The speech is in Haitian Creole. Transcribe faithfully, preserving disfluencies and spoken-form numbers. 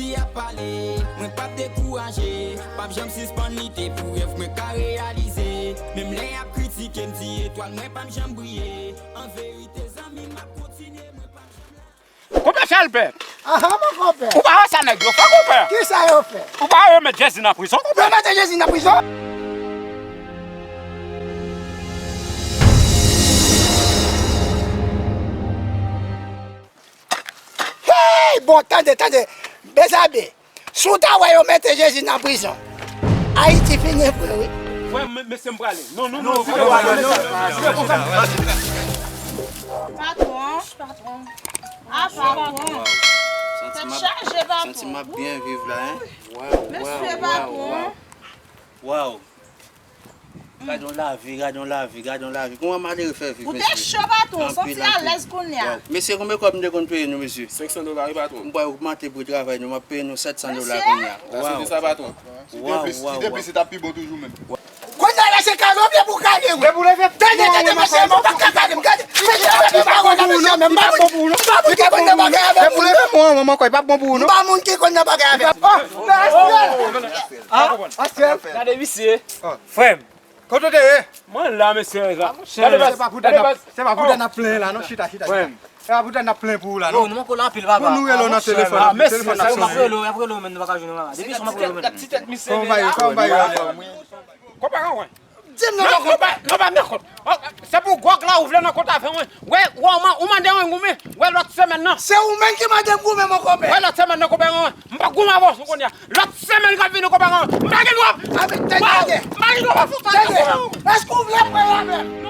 Y ap pale, mwen p ap dekouraje. P ap janm sispann lite pou rèv mwen ka reyalize. Menm lè y ap kritike m, ti etwal mwen p ap janm briye. An verite, zanmi, m ap kontinye, mwen p ap janm lage. Konpè Chalbè! Aha, mon konpè! Ou pa wè sa nèg yo fè, konpè? Kisa yo fè? Ou pa wè yo met Jezi nan prizon, konpè? Yo mete Jezi nan prizon? Hey! Bon, tande, tande. Bezabe, si w ta wè yo mete Jezi nan prizon, Ayiti fini vre, wi. Frè m, mesye, m prale. Non, non, non, non, non, non, non, non, non, non, non. Patwon, patwon. Ah, patwon. Tèt chaje, patwon. Santi m ap byen viv la, hein? Waw, waw, waw, waw. Waw. Gade yon lavi, gade yon lavi, gade yon lavi. Kòman malere fè viv, mesye? Ou te cho, patwon, w santi alèz kounye a. Waw. Mesye, konbyen kòb m te konn peye nou, mesye? Senk san dola, wi, patwon. M pral ogmante pri travay nou, m ap peye nou sèt san dola kounye a. Mesye. Waw. Sa se sa, patwon. Si te plis, si te plis, li t ap pi bon toujou menm. Kounye a la, se kale w vle pou kale, wi. Depi w leve, tande, tande, mesye, mwen pa ka kale m, gade. Mesye, mwen pa bon pou nou, mesye, men m pa moun, m pa moun ki konn nan bagay avè moun. Depi w leve, mwen, mwen, mwen, kò, li p ap bon pou ou, non. M pa moun ki konn nan bagay avè moun. Ah, Asyèl. Gade visye. Frè m. Kote w te ye? Mwen la, mesye, la. Se pa pou tèt n ap, se pa pou tèt n ap plenyen la, non, chita, chita, chita. Se pa pou tèt n ap plenyen pou ou la, non. Yo, nou manke w anpil, papa. Pou nou rele w nan telefòn, telefòn n ap sonnen. Y ap rele w, y ap rele w, men nou pa ka jwenn w, papa. Depi sou m ap rele w, men. Kòman w ba yo, kòman w ba yo? Konparan, wen. Di m non, non, non, pa, non, pa nan kont. Oh, se pou gwòg la ou vle nan kont avè mwen. Wè, wè, ou ma-, ou mande mwen goumen. Wè, lòt semèn nan. Se ou menm ki mande m goumen, mon konpè. Wè, lòt semèn nan, konpè mwen. M pa goumen avè w kounye a. Lòt semèn k ap vini, konpè mwen. M pa gen dwa. Tande, tande, tande. M pa gen dwa fè sa, konpè mwen. Èske ou vle pran avè m?